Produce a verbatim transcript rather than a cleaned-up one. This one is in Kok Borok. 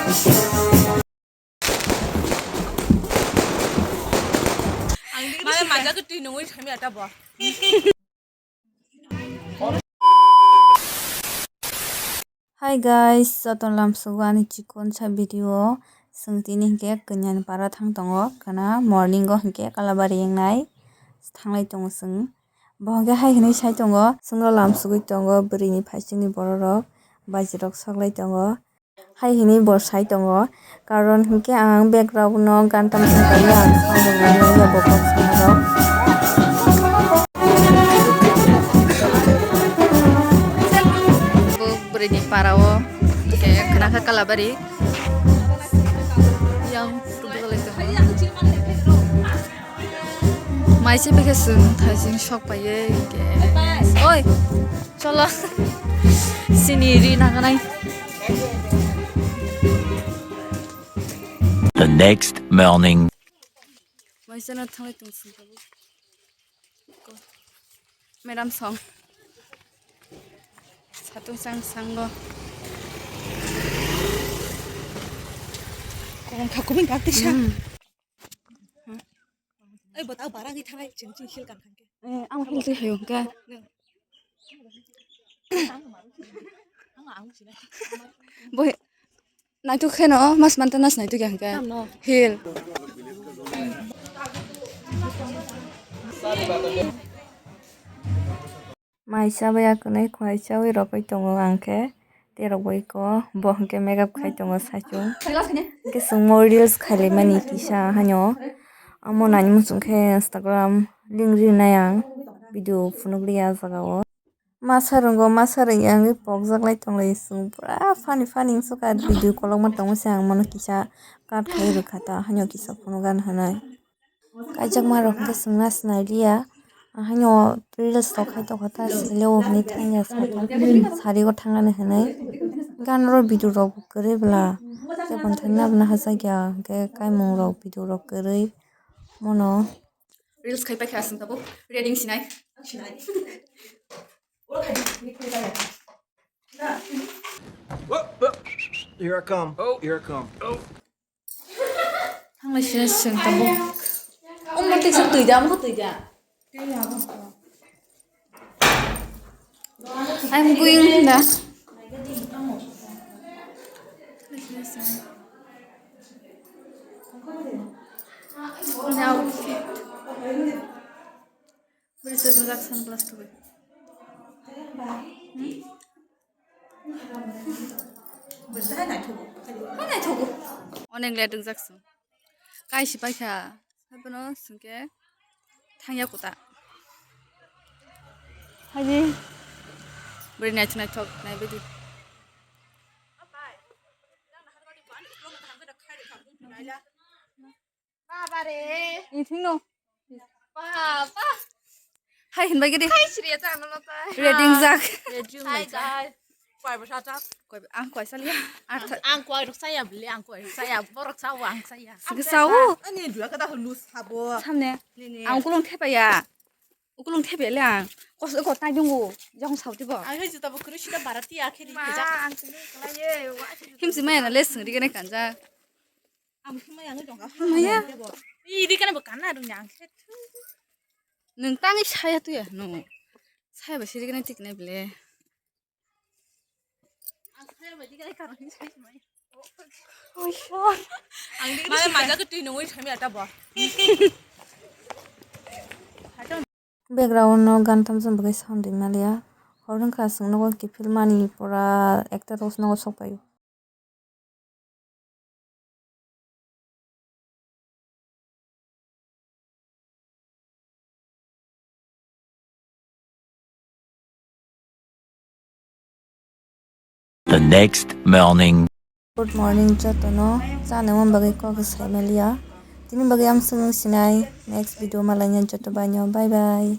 Mane maja ke twi nungwi thami ata bo. Hi guys, joto lamsugo ani chikon sa video. Swng tini hinkhe kwnyan para thang tongo, kana morning o hinkhe kalabari wngnai thanglai tongo swng. Bo hinkhe hai hinwi sai tongo, swngno lamsugwi tongo bwrwini phaisingni bororok, baijirok soklai tongo. Hai hinwi bo sai tongo, karon hinkhe ang background no gan tama tama kaiya, ang sound rwui manya bo kok songrok. Bo bwrwini para o hinkhe khwnakha kalabari yang tubugalai tongo. Maise bikhe chwng thaising sok paiye hinkhe. Oi, cholo. Sini ri naganai. The next morning. Maise no thanglai tong sing tabuk. Madam song. Satung sang sango. Kong kha kubing kak tisa. Hmm. Oi, botao barang di thanai, cheng cheng hil kan kan ke. Eh, ang hil se hayo ke. Neng. Boy, naituk kheno, mas manta nas naituk ya ke. Tamno. Hil. Mai chabai ya kwnwi khwlai chawi rogwi tongo ang khe. Terok bai ko bo hwnkhe makeup khai tongo saichung. Hwnkhe chwngmo reels khailaimani kisa haino. Amo naini muchung khe Instagram link rinai ang video phunukliya ah jagao. Masa rwngo, masa rwngya wngwi pokjaklai tonglai chwng pura funny funny wngsuka video kolokma tongmase ang mano kisa cut khai rwkha ta haino kisa phunukgana hinwi. Kaijakmarok hwnkhe chwngna sinai liya. Ahaino reels rok khai tongkha ta sile o hinwi thangya sari o thangnani hinwi. Hwnkhe anoro video rok kwrwi bwla tei bo thangna bwna hachakya hwnkhe kaimung rok video rok kwrwi mono. Reels khai paikha chwng tabuk reading sinai. Here I come. Oh, here I come. Oh. Thanglai sini seng tabuk. Omo tei sa tui da, omo tui da. I'm going da. Now fit. Bwrwi se rijak sunglass tubui. Hmm? Onek le rijak sung. Kai si paikha. Haibano sungke thangya kuta. Haidi. Bwrwi naithok naithok naibaidi. Baba re. Ithingno. Baba. Hai hinbai gidi. Hai sri ta ano no ta. Reading jak. Reading jak. Koi bo sa ta. Koi ang koi saliya. Ang koi rok saya beli, ang koi rok saya, borok sao, ang saya. Sigi sao. Ani dua kata hulu sabo. Samne. Ang kulung thepa ya. Ukulung thepa le ang. Kos ko tai dungu. Jong sao tibo. Ang hai juta bo kuru sida barati akhiri. Ang sini kala ye. Himsi maya na le singri kene kanja. Ang khe maya wngwi tongkha. Maya? Iri kana bo kana rwngya ang khe. Nwng tangwi saya tuya no. Saya ba siri kana tiknai bele. Ang saya ba dikani karang sai mai. Oisho. Ang dikani mane maja ke twi nungwi sami ata bo. Background no gan tamjani bagwi sound di maliya. Hor wngkha chwng nogo kiphilmani pura ekta rose nogo sok paio. The next morning. Good morning jotono, chana bagwi kok sai maliya. Tini bagwi amsung sinai, next video malaina joto baino, bye bye.